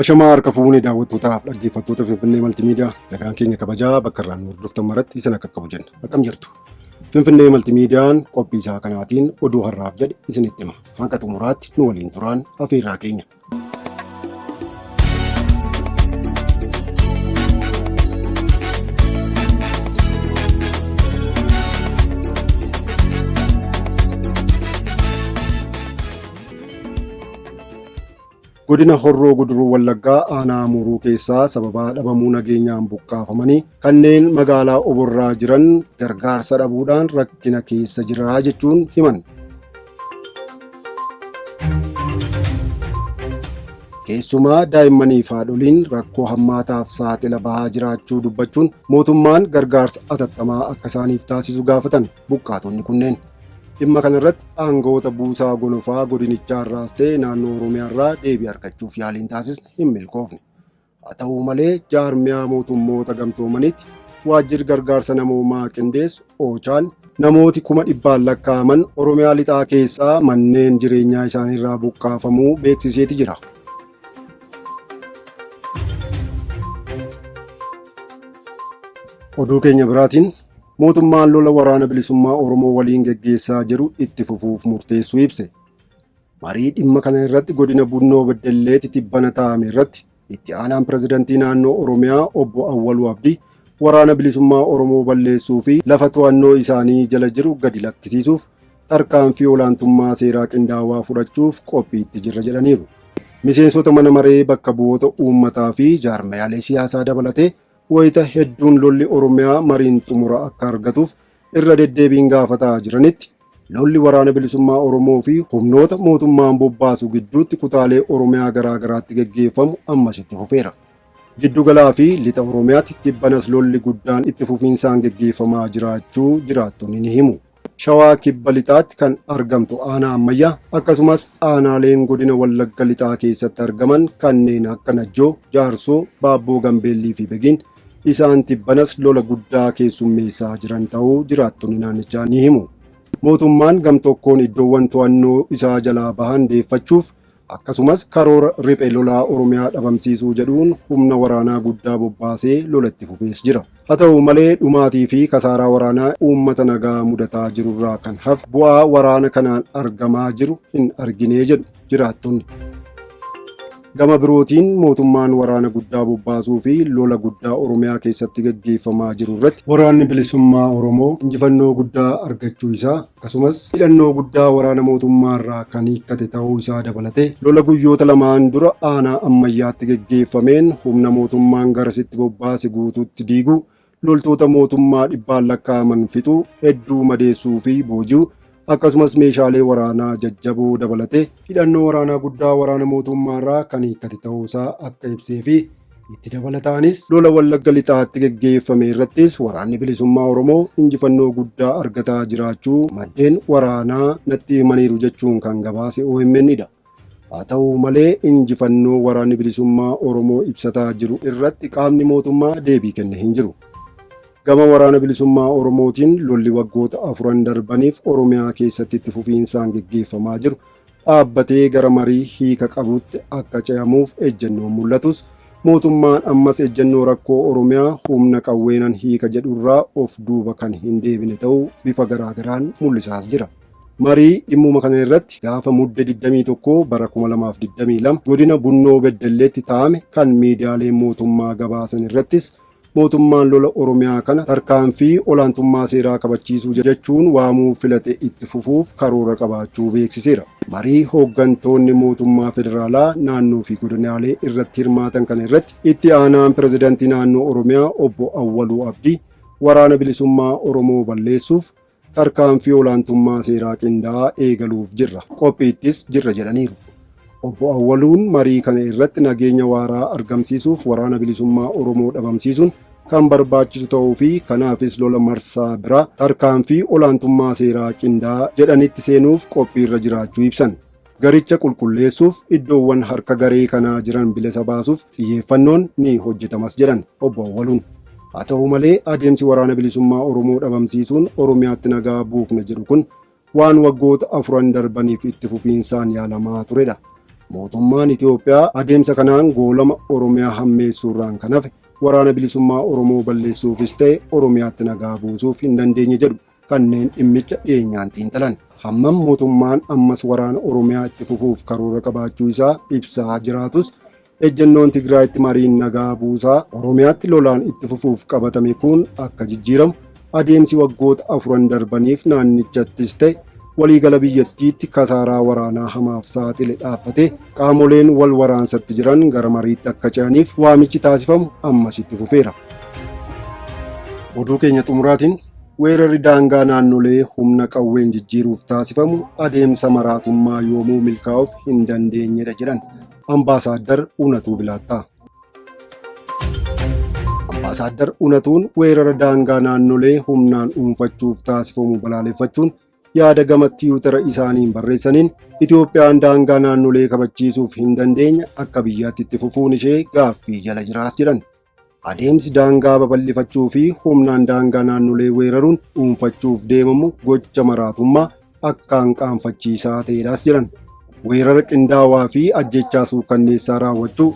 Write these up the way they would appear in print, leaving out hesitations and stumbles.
Ashamaa harka fuunee daawwattootaaf dhaggeeffattoota Finfinnee Maltiimiidiyaa nagaan keenya kabajaa bakka irraa nu hordoftan maratti isin akka qabu jenna. Akkam jirtu? Finfinnee Maltiimiidiyaan qophii isaa kanaatiin oduu har'aaf jedhe isinitti hima. Hanga xumuraatti nu waliin turaan afeerraa keenya. Godina Horroo Guduruu Wallaggaa aanaa Amuruu keessaa sababaa dhabamuu nageenyaan buqqaafamanii kanneen magaalaa Oborraa jiran gargaarsa dhabuudhaan rakkina keessa jira jechuun himan. Keessumaa daa'immanii fi haadholiin rakkoo hammaataaf saaxila bahaa jiraachuu dubbachuun mootummaan gargaarsa atattamaa akka isaaniif taasisu gaafatan buqqaatonni kunneen. Dhimma kanarratti aangawoota buusaa gonofaa godinichaarraas ta'e naannoo Oromiyaarraa deebii argachuuf yaaliin taasisne hin milkoofne. Haa ta'u malee jaarmiyaa mootummoota gamtoomaniitti waajjirri gargaarsa namoomaa qindeessu Oochaan namooti 100,000 lakkaa'aman Oromiyaa lixaa keessaa manneen jireenyaa isaaniirraa buqqaafamuu beeksiseeti jira. Oduu keenya biraatiin mootummaan lola waraana bilisummaa Oromoo waliin geggeessaa jiru itti fufuuf murteessuu ibse. Marii dhimma kana irratti godina Bunnoo Beddelleetti tibbana taa'ame irratti itti aanaan pirezidantii naannoo Oromiyaa obbo Awwaluu Abdii waraana bilisummaa Oromoo balleessuu fi lafa to'annoo isaanii jala jiru gadi lakkisiisuuf tarkaanfii olaantummaa seeraa qindaawaa fudhachuuf qophiitti jirra jedhaniiru. Miseensota mana maree bakka bu'oota uummataa fi jaarmayaalee siyaasaa dabalatee wayita hedduun lolli Oromiyaa mariin xumura akka argatuuf irra deddeebiin gaafataa jiranitti lolli waraana bilisummaa Oromoo fi humnoota mootummaan bobbaasu gidduutti kutaalee Oromiyaa garaa garaatti geggeeffamu ammas itti fufeera. Giddugalaa fi lixa Oromiyaatti tibbanas lolli guddaan itti fufiinsaan geggeeffamaa jiraachuu jiraattonni ni himu. Shawaa kibba lixaatti kan argamtu aanaa ammayyaa akkasumas aanaaleen godina Wallagga lixaa keessatti argaman kanneen akka Najjoo, Jaarsoo, Baabboo Gambeellii fi Begiin isaan tibbanas lola guddaa keessummeessaa jiran ta'uu jiraattonni naannichaa ni himu. Mootummaan gamtokkoon iddoowwan to'annoo isaa jalaa bahan deeffachuuf akkasumas karoora riphe lolaa Oromiyaa dhabamsiisuu jedhuun humna waraanaa guddaa bobbaasee lola itti fufees jira. Haa ta'u malee dhumaatii fi kasaaraa waraanaa uummata nagaa mudataa jirurraa kan hafe bu'aa waraana kanaan argamaa jiru hin arginee jedhu jiraattonni. Gama birootiin mootummaan waraana guddaa bobbaasuu fi lola guddaa Oromiyaa keessatti gaggeeffamaa jiru irratti waraanni bilisummaa Oromoo injifannoo guddaa argachuu isaa akkasumas hidhannoo guddaa waraana mootummaarraa kan hiikkate ta'uu isaa dabalatee lola guyyoota lamaan dura aanaa ammayyaatti gaggeeffameen humna mootummaan garasitti bobbaase guutuutti diiguu, loltoota mootummaa dhibbaan lakkaa'aman fixuu, hedduu madeessuu fi booji'uu akkasumas meeshaalee waraanaa jajjaboo dabalatee hidhannoo waraanaa guddaa waraana mootummaarraa kan hiikkate ta'uusaa akka ibsee fi itti dabalataanis lola Wallagga lixaatti geggeeffame irrattis waraanni bilisummaa Oromoo injifannoo guddaa argataa jiraachuu maddeen waraanaa natti himaniiru jechuun kan gabaase OMN dha. Haa ta'u malee injifannoo waraanni bilisummaa Oromoo ibsataa jiru irratti qaamni mootummaa deebii kenne hin jiru. Gama waraana bilisummaa Oromootiin lolli waggoota afuran darbaniif Oromiyaa keessatti itti fufiinsaan geggeeffamaa jiru dhaabbatee gara marii hiika qabutti akka ce'amuuf ejjennoon mul'atus mootummaan ammas ejjennoo rakkoo Oromiyaa humna qawweenan hiika jedhurraa of duuba kan hin deebine ta'uu bifa garaagaraan mul'isaas jira. Marii dhimmuma kana irratti gaafa mudde 21 bara 2022 godina Bunnoo Beddelleetti taa'ame kan miidiyaaleen mootummaa gabaasan irrattis mootummaan lola Oromiyaa kana tarkaanfii olaantummaa seeraa kabachiisuu jechuun waamuu filate itti fufuuf karoora qabaachuu beeksiseera. Marii hooggantoonni mootummaa federaalaa naannoo fi godinaalee irratti hirmaatan kana irratti itti aanaan pirezidantii naannoo Oromiyaa obbo Awwaluu Abdii waraana bilisummaa Oromoo balleessuuf tarkaanfii olaantummaa seeraa qindaa'aa eegaluuf jirra, qophiittis jirra jedhaniiru. Obbo Awwaluun marii kana irratti nageenya waaraa argamsiisuuf waraana bilisummaa Oromoo dhabamsiisuun kan barbaachisu ta'uu fi kanaafis lola marsaa biraa tarkaanfii olaantummaa seeraa qindaa'aa jedhanitti seenuuf qophiirra jiraachuu ibsan. Garicha qulqulleessuuf iddoowwan harka garee kanaa jiran bilisa baasuuf xiyyeeffannoon ni hojjetamas jedhan obbo Awwaluun. Haa ta'u malee adeemsi waraana bilisummaa Oromoo dhabamsiisuun Oromiyaatti nagaa buufna jedhu kun waan waggoota afuran darbaniif itti fufiinsaan yaalamaa turedha. Mootummaan Itoophiyaa adeemsa kanaan goolama Oromiyaa hammeessuurraan kan hafe waraana bilisummaa Oromoo balleessuufis ta'e Oromiyaatti nagaa buusuuf hin dandeenye jedhu kanneen dhimmicha dhiyeenyaan xiinxalan. Hammam mootummaan ammas waraana Oromiyaa itti fufuuf karoora qabaachuu isaa ibsaa jiraatus ejjennoon Tigraayitti mariin nagaa buusaa Oromiyaatti lolaan itti fufuuf qabatame kun akka jijjiiramu adeemsi waggoota afuran darbaniif naannichattis ta'e waliigala biyyattiitti kasaaraa waraanaa hamaaf saaxile dhaabbate qaamoleen wal waraansatti jiran gara mariitti akka ce'aniif waamichi taasifamu ammas itti fufeera. Oduu keenya xumuraatiin weerarri daangaa naannolee humna qawween jijjiiruuf taasifamu adeemsa maraatummaa yoomuu milkaa'uuf hin dandeenyedha jedhan Ambaasaaddar Unatuu Bilaattaa. Ambaasaaddar Unatuun weerara daangaa naannolee humnaan dhuunfachuuf taasifamu balaaleffachuun yaada gama tiwutara isaaniin barreessaniin Itoophiyaan daangaa naannolee kabachiisuuf hin dandeenye akka biyyaatti itti fufuun ishee gaaffii jala jiraas jedhan. Adeemsi daangaa babal'ifachuu fi humnaan daangaa naannolee weeraruun dhuunfachuuf deemamu gocha maraatummaa akkaan qaanfachiisaa ta'edhaas jedhan. Weerara qindaawaa fi ajjechaa suukanneessaa raawwachuu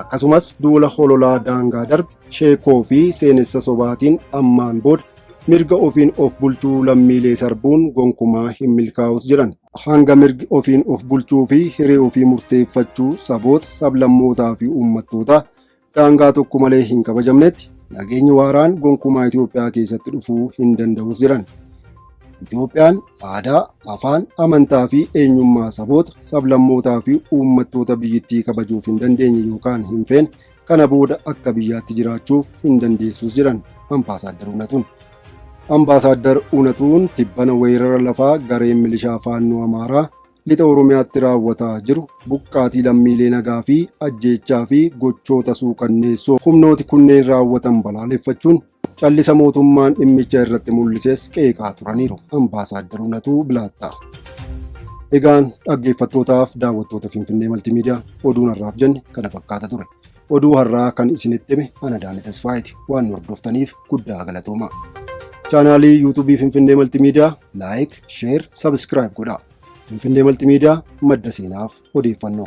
akkasumas duula hololaa daangaa darbe sheekoo fi seenessa sobaatiin ammaan booda mirga ofiin of bulchuu lammiilee sarbuun gonkumaa hin milkaa'us jedhan. Hanga mirgi ofiin of bulchuu fi hiree ofii murteeffachuu saboota, sablammootaa fi uummattootaa daangaa tokko malee hin kabajamnetti nageenyi waaraan gonkumaa Itoophiyaa keessatti dhufuu hin danda'us jedhan. Itoophiyaan aadaa, afaan, amantaa fi eenyummaa saboota, sablammootaa fi uummattoota biyyattii kabajuuf hin dandeenye yookaan hin feene kana booda akka biyyaatti jiraachuuf hin dandeessus jedhan Ambaasaaddar Unatuun. Ambaasaaddar Unatuun tibbana weerara lafaa gareen milishaa Faannoo Amaaraa lixa Oromiyaatti raawwataa jiru buqqaatii lammiilee nagaa fi ajjeechaa fi gochoota suukanneessoo humnooti kunneen raawwatan balaaleffachuun callisa mootummaan dhimmicha irratti mul'ises qeeqaa turaniiru. Ambaasaaddar Unatuu Bilaattaa. Egaan dhaggeeffattootaaf daawwattoota Finfinnee Maltiimiidiyaa oduun har'aaf jenne kana fakkaata ture. Oduu har'aa kan isinitti hime ana Daane Tasfaayeeti. Waan nu hordoftaniif guddaa galatoomaa. Chaanaalii yuutuubii Finfinnee Maltiimiidiyaa like, share, subscribe godhaa. Finfinnee Maltiimiidiyaa madda seenaaf odeeffannoo.